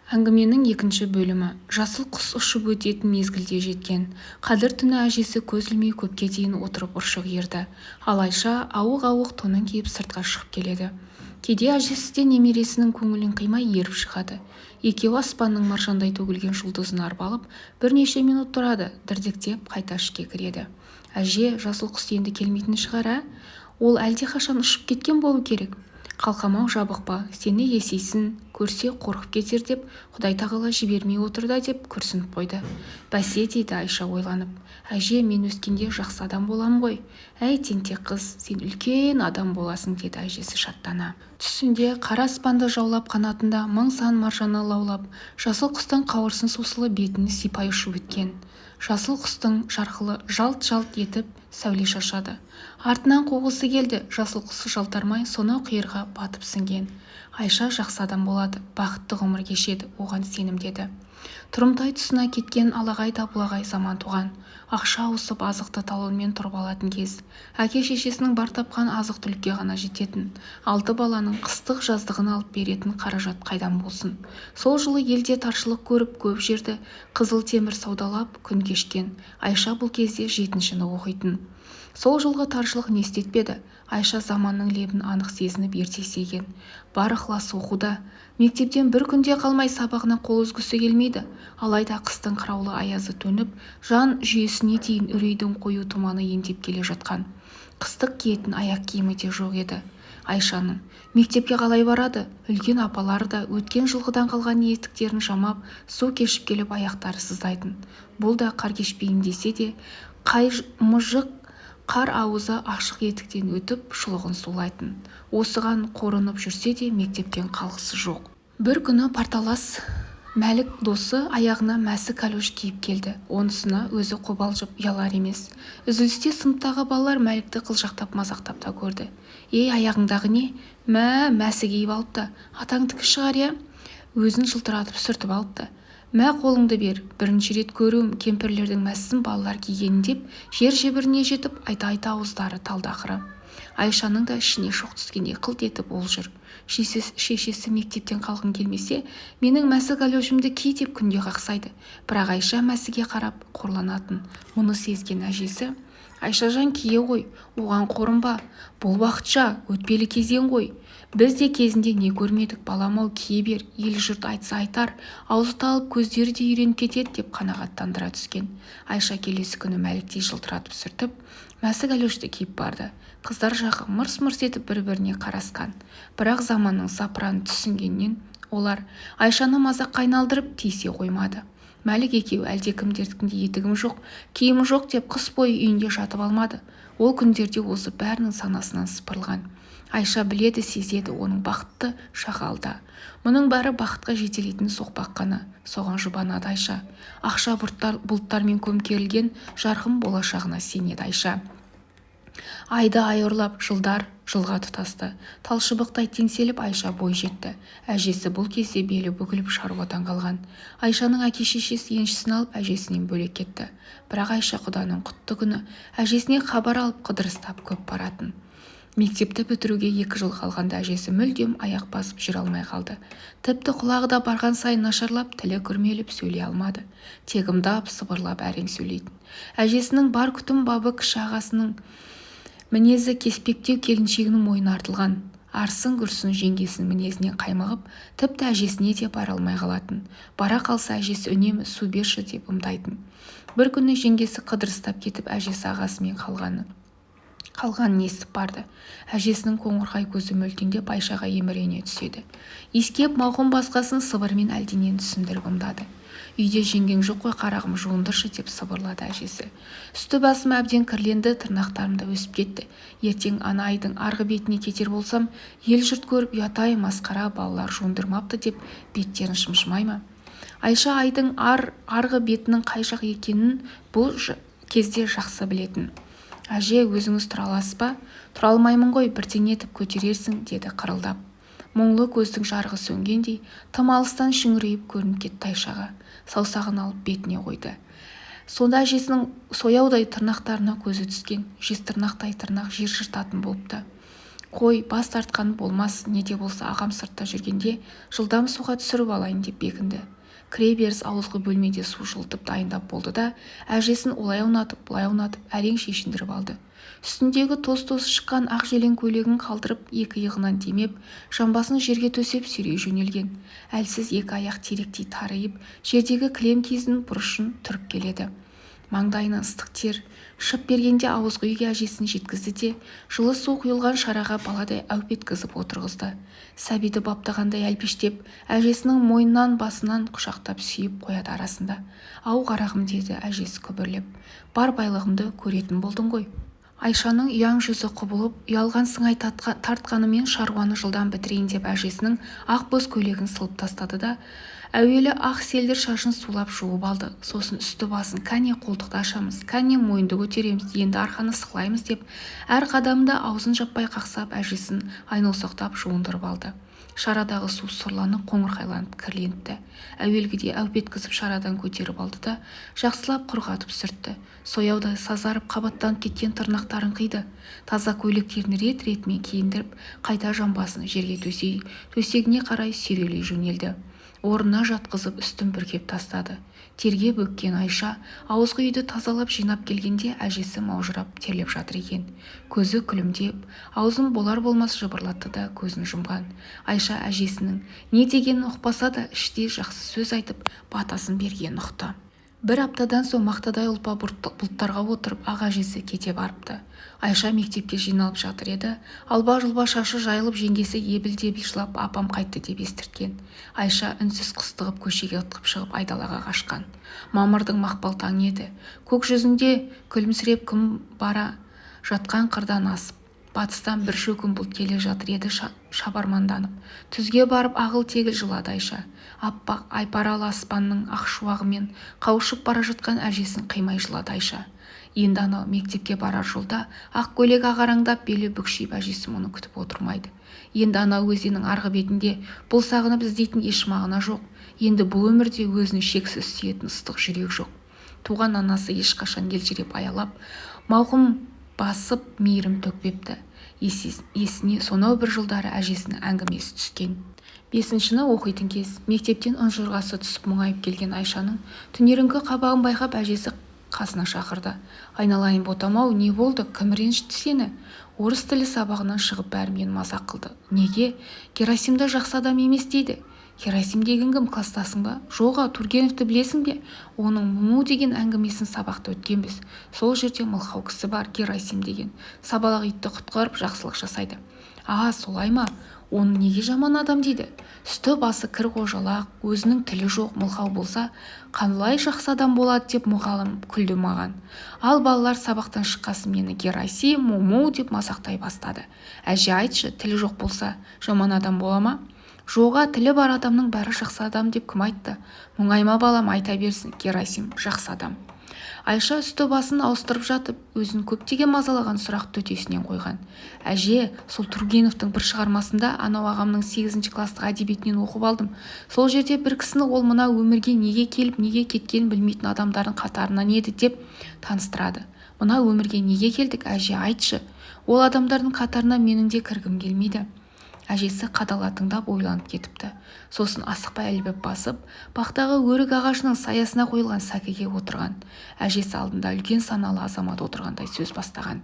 Әңгіменің екінші бөлімі жасыл құс ұшып өтетін мезгілде жеткен. Қадір түні әжесі көз ілмей көпке дейін отырып ұршық иірді. Ал Айша ауық-ауық тонын киіп сыртқа шығып келеді. Кейде әжесі де немересінің көңілін қимай еріп шығады. Екеуі аспанның маржандай төгілген жұлдызына арбалып, бірнеше минут тұрады, дірдектеп қайта ішке кіреді. Әже, жасыл құс енді келмейтін шығар, ә? Ол әлдеқашан ұшып кеткен болу керек. Қалқам-ау, жабықпа, сені есейсін, көрсе қорқып кетер деп, Құдай тағала жібермей отыр да деп күрсініп қойды. Бәсе, дейді Айша ойланып. Әже, мен өскенде жақсы адам болам ғой. Әй, тентек қыз, сен үлкен адам боласың, деді әжесі шаттана. Түсінде қара аспанды жаулап қанатында мың сан маржаны лаулап, жасыл құстың қауырсын сусылы бетін сипай ұшып өткен. Жасыл құстың жарқылы жалт-жалт етіп сәуле шашады. Артынан қуғысы келді, жасыл құс жалтармай сонау қиырға батып сіңген. Айша жақсы адам болады, бақытты ғұмыр кешеді, оған сенім деді. Тұрымтай тұсына кеткен алағай да бұлағай заман туған. Ақша ауысып азықты талонмен тұрып алатын кез. Әке-шешесінің бар тапқан азық-түлікке ғана жететін. Алты баланың қыстық-жаздығын алып беретін қаражат қайдан болсын. Сол жылы елде таршылық көріп, көп жерді қызыл темір саудалап күн кешкен. Айша бұл кезде жетіншіні оқитын. Сол жылғы таршылық не істетпеді. Айша заманның лебін анық сезініп ерте есейген. Бар ықыласы оқуда. Мектептен бір күнде қалмай сабағынан қол үзгісі келмейді. Алайда қыстың қыраулы аязы төніп, жан жүйесіне дейін үрейдің қою тұманы ендеп келе жатқан. Қыстық киетін аяқ киімі де жоқ еді Айшаның. Мектепке қалай барады? Үлкен апалары да өткен жылғыдан қалған етіктерін жамап, су кешіп келіп аяқтары сыздайтын. Бұл да қар кешпейін десе де, қай мыжық қар ауызы ашық етіктен өтіп, шұлығын сулайтын. Осыған қорынып жүрсе де мектептен қалғысы жоқ. Бір күні парталас Мәлік досы аяғына мәсі кәлош киіп келді. Онысына өзі қобалжып ұялар емес. Үзілісте сыныптағы балалар Мәлікті қылжақтап мазақтап та көрді. Ей, аяғыңдағы не? Мә, мәсі киіп алыпты. Атаңдікі шығар, иә? Өзін жылтыратып сүртіп алыпты. Мә, қолыңды бер, бірінші рет көруім кемпірлердің мәсісін балалар кигенін деп, жер-жебіріне жетіп, айта-айта ауыздары талды ақыры. Айшаның да ішіне шоқ түскендей қылт етіп ол жүр. Шешесі мектептен қалғың келмесе, менің мәсі кәлошымды ки деп күнде қақсайды. Бірақ Айша мәсіге қарап қорланатын. Мұны сезген әжесі, Айшажан кие ғой, оған қорынба, бұл уақытша, өтпелі кезең ғой. Біз де кезінде не көрмедік, балам-ау, кие бер, ел-жұрт айтса айтар, аузы талып көздері де үйреніп кетеді деп қанағаттандыра түскен. Айша келесі күні Мәліктей жылтыратып сүртіп, мәсі кәлошты киіп барды. Қыздар жағы мырс-мырс етіп бір-біріне қарасқан. Бірақ заманның запыранын түсінгеннен олар Айшаны мазаққа айналдырып тиісе қоймады. Мәлік екеуі әлдекімдердікіндей етігім жоқ, киімі жоқ деп қыс бойы үйінде жатып алмады. Ол күндерде осы бәрінің санасынан сыпырылған. Айша біледі, сезеді, оның бақытты шағы алда. Мұның бәрі бақытқа жетелейтін соқпақ қана. Соған жұбанады Айша. Ақша бұлттармен көмкерілген жарқын болашағына сенеді Айша. Айды ай ұрлап, жылдар жылға тұтасты. Талшыбықтай теңселіп Айша бой жетті. Әжесі бұл кезде белі бүгіліп шаруадан қалған. Айшаның әке-шешесі еншісін алып әжесінен бөлек кетті. Бірақ Айша құданың құтты күні әжесіне хабар алып қыдырыстап көп баратын. Мектепті бітіруге 2 жыл қалғанда әжесі мүлдем аяқ басып жүре алмай қалды. Тіпті құлағы да барған сайын нашарлап, тілі күрмеліп сөйлей алмады. Тек ымдап, сыбырлап әрең сөйлейтін. Әжесінің бар күтім бабы кіші ағасының мінезі кеспектеу келіншегінің мойнына артылған. Арсын-күрсін жеңгесінің мінезінен қаймығып, тіпті әжесіне де бара алмай қалатын. Бара қалса әжесі үнемі су берші деп ымдайтын. Бір күні жеңгесі қыдырыстап кетіп, әжесі ағасымен қалғанын естіп барды. Әжесінің қоңырқай көзі мөлтеңдеп Айшаға емірене түседі. Иіскеп мауқын басқасын сыбырмен әлденені түсіндіріп ымдады. Үйде жеңгең жоқ қой, қарағым, жуындыршы деп сыбырлады әжесі. Үсті басым әбден кірленді, тырнақтарым да өсіп кетті. Ертең ана айдың арғы бетіне кетер болсам, ел-жұрт көріп ұят-ай, масқара, балалар жуындырмапты деп беттерін шымшымай ма? Айша айдың арғы бетінің қай жақ екенін бұл кезде жақсы білетін. Әже, өзіңіз тұра аласыз ба? Тұра алмаймын ғой, бірдеңе етіп көтерерсің, деді қырылдап. Мұңлы көздің жарығы сөнгендей, тым алыстан шүңірейіп көрініп кетті Айшаға. Саусағын алып бетіне қойды. Сонда әжесінің сояудай тырнақтарына көзі түскен, жез тырнақтай тырнақ жер жыртатын болыпты. Қой, бас тартқан болмас, не де болса ағам сыртта жүргенде жылдам суға түсіріп алайын деп бекінді. Кіре беріс ауызғы бөлмеде су жылытып дайындап болды да, әжесін олай аунатып, бұлай аунатып, әрең шешіндіріп алды. Үстіндегі тоз-тозы шыққан ақ желең көйлегін қалдырып, екі иығынан демеп, жамбасын жерге төсеп сүйрей жөнелген. Әлсіз екі аяқ теректей тарайып, жердегі кілем киіздің бұрышын түріп келеді. Маңдайынан ыстық тер шып бергенде ауызғы үйге әжесін жеткізді де, жылы су құйылған шараға баладай әуп еткізіп отырғызды. Сәбиді баптағандай әлпештеп, әжесінің мойнынан, басынан құшақтап сүйіп қояды арасында. «Ау, қарағым», – деді әжесі күбірлеп. «Бар байлығымды көретін болдың ғой». Айшаның ұяң жүзі құбылып, ұялған сыңай тартқанымен шаруаны жылдам бітірейін деп әжесінің ақ боз көйлегін сылып тастады да, әуелі ақ селдір шашын сулап жуып алды. Сосын үсті-басын, кәне қолтықты ашамыз, кәне мойынды көтереміз, енді арқаны сылаймыз деп, әр қадамында аузын жаппай қақсап, әжесін айналсоқтап жуындырып алды. Шарадағы су сұрланып, қоңырқайланып кірленіпті. Әуелгідей әуп еткізіп шарадан көтеріп алды да, жақсылап құрғатып сүртті. Сояудай сазарып қабаттанып кеткен тырнақтарын қиды. Таза көйлектерін рет-ретімен киіндіріп, қайта жамбасын жерге төсей, төсегіне қарай сүйрелей жөнелді. Орнына жатқызып, үстін бүркеп тастады. Терге бөккен Айша ауызғы үйді тазалап жинап келгенде әжесі маужырап терлеп жатыр екен. Көзі күлімдеп, аузын болар-болмас жыбырлатты да көзін жұмған. Айша әжесінің не дегенін ұқпаса да, іштей жақсы сөз айтып, батасын бергенін ұқты. Бір аптадан соң мақтадай ұлпа бұлттарға отырып, ақ әжесі кете барыпты. Айша мектепке жиналып жатыр еді, алба-жұлба шашы жайылып, жеңгесі ебіл-дебіл жылап, апам қайтты деп естірткен. Айша үнсіз қыстығып көшеге ытқып шығып айдалаға қашқан. Мамырдың мақпал таңы еді. Көк жүзінде күлімсіреп күн бара жатқан қырдан асып, батыстан бір шөкім бұлт келе жатыр еді шабарманданып. Түзге барып ағыл-тегіл жылады Айша. Аппақ айпаралы аспанның ақ шуағымен қауышып бара жатқан әжесін қимай жылады Айша. Енді анау мектепке барар жолда ақ көйлек ағараңдап, белі бүкшиіп әжесі мұны күтіп отырмайды. Енді анау өзеннің арғы бетінде бұл сағынып іздейтін еш мағына жоқ. Енді бұл өмірде өзін шексіз сүйетін ыстық жүрек жоқ. Туған анасы ешқашан елжіреп аялап, мауқым басып мейірім төкпепті. Есіне сонау бір жылдары әжесінің әңгімесі түскен. 5-шіні оқитын кез, мектептен ұнжырғасы түсіп мұңайып келген Айшаның түнеріңкі қабағын байқап, әжесі қасына шақырды. «Айналайын ботам-ау, не болды, кім ренжітті сені?» «Орыс тілі сабағынан шығып бәрі мені мазақ қылды». «Неге?» «Герасим да жақсы адам емес дейді». «Герасим деген кім, кластасың ба?» «Жоға, Тургеневті білесің бе? Оның Муму деген әңгімесін сабақта өткенбіз. Сол жерде мылқау кісі бар, Герасим деген. Сабалақ итті құтқарып, жақсылық жасайды». «А, солай ма? Оны неге жаман адам дейді?» «Үсті-басы кір қожалақ, өзінің тілі жоқ, мылқау болса, қалай жақсы адам болады деп мұғалім күлді маған. Ал балалар сабақтан шыққасын мені Герасим, Муму деп мазақтай бастады. Әже, айтшы, тілі жоқ болса, жаман адам бола ма?» «Жоға, тілі бар адамның бәрі жақсы адам деп кім айтты?» «Мұңайма балам, айта берсін, Герасим жақсы адам». Айша үсті-басын ауыстырып жатып, өзін көптеген мазалаған сұрақ төтесінен қойған. «Әже, сол Тургеневтің бір шығармасында, анау ағамның 8 кластық әдебиетінен оқып алдым. Сол жерде бір кісіні ол мына өмірге неге келіп, неге кеткенін білмейтін адамдардың қатарынан еді деп таныстырады. Мына өмірге неге келдік, әже, айтшы? Ол адамдардың қатарына менің де кіргім келмейді». Әжесі қадала тыңдап ойланып кетіпті. Сосын асықпай ілбіп басып, бақтағы өрік ағашының саясына қойылған сәкіге отырған. Әжесі алдында үлкен саналы азамат отырғандай сөз бастаған.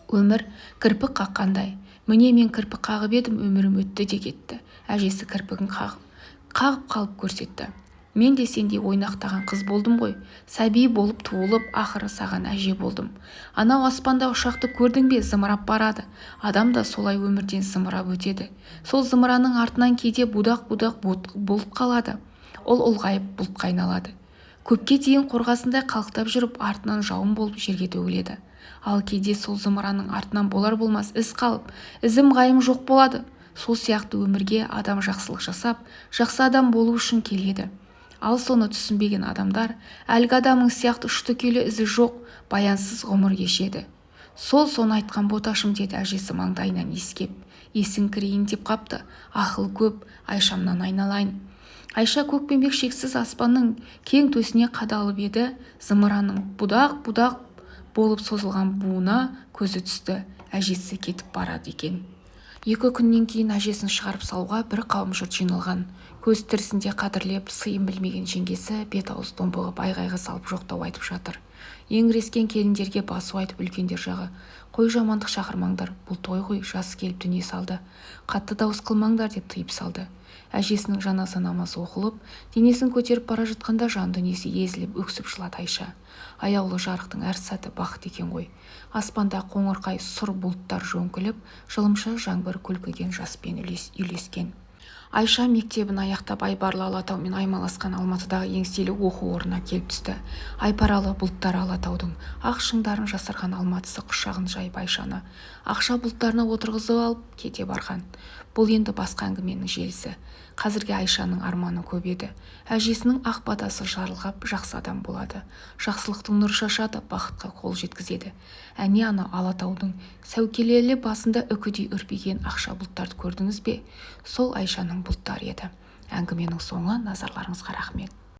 «Өмір кірпік қаққандай. Міне мен кірпік қағып едім, өмірім өтті де кетті». Әжесі кірпігін қағып қалып көрсетті. «Мен де сендей ойнақтаған қыз болдым ғой. Сәби болып туылып, ақыры саған әже болдым. Анау аспанда ұшақты көрдің бе, зымырап барады. Адам да солай өмірден зымырап өтеді. Сол зымыранның артынан кейде будақ-будақ бұлт қалады. Ол ұлғайып бұлтқа айналады. Көпке дейін қорғасындай қалықтап жүріп, артынан жауын болып жерге төгіледі. Ал кейде сол зымыранның артынан болар-болмас із қалып, ізім-ғайым жоқ болады. Сол сияқты өмірге адам жақсылық жасап, жақсы адам болу үшін келеді. Ал соны түсінбеген адамдар әлгі адамың сияқты ұшты-күйлі ізі жоқ, баянсыз ғұмыр кешеді». «Сол соны айтқан боташым», деді әжесі маңдайынан иіскеп. «Есің кірейін деп қапты. Ақыл көп, Айшамнан айналайын». Айша көкпеңбек шексіз аспанның кең төсіне қадалып еді, зымыранның будақ-будақ болып созылған буына көзі түсті. Әжесі кетіп барады екен. 2 күннен кейін әжесін шығарып салуға бір қауым жұрт жиналған. Көз тірісінде қадірлеп, сыйын білмеген жеңгесі бет-аузы домбығып, айғайға салып жоқтау айтып жатыр. Еңірескен келіндерге басу айтып үлкендер жағы: «Қой, жамандық шақырмаңдар, бұл той ғой, жасы келіп дүние салды, қатты дауыс қылмаңдар», – деп тыйып салды. Әжесінің жаназа намазы оқылып, денесін көтеріп бара жатқанда жан дүниесі езіліп өксіп жылады Айша. Аяулы жарықтың әр сәті бақыт екен ғой. Аспанда қоңырқай сұр бұлттар жөңкіліп, жылымшы жаңбыр көлкіген жаспен үйлескен. Айша мектебін аяқтап, айбарлы Алатаумен аймаласқан Алматыдағы еңселі оқу орнына келіп түсті. Айпаралы бұлттар Алатаудың ақ шыңдарын жасырған. Алматысы құшағын жайып Айшаны ақша бұлттарына отырғызып алып кете барған. Бұл енді басқа әңгіменің желісі. Қазірге Айшаның арманы көп еді. Әжесінің ақ батасы жарылғап, жақсы адам болады. Жақсылықтың нұр шашады, бақытқа қол жеткізеді. Әне, ана Алатаудың сәукелелі басында үкідей үрпиген ақша бұлттарды көрдіңіз бе? Сол Айшаның бұлттары еді. Әңгіменің соңы. Назарларыңызға рахмет.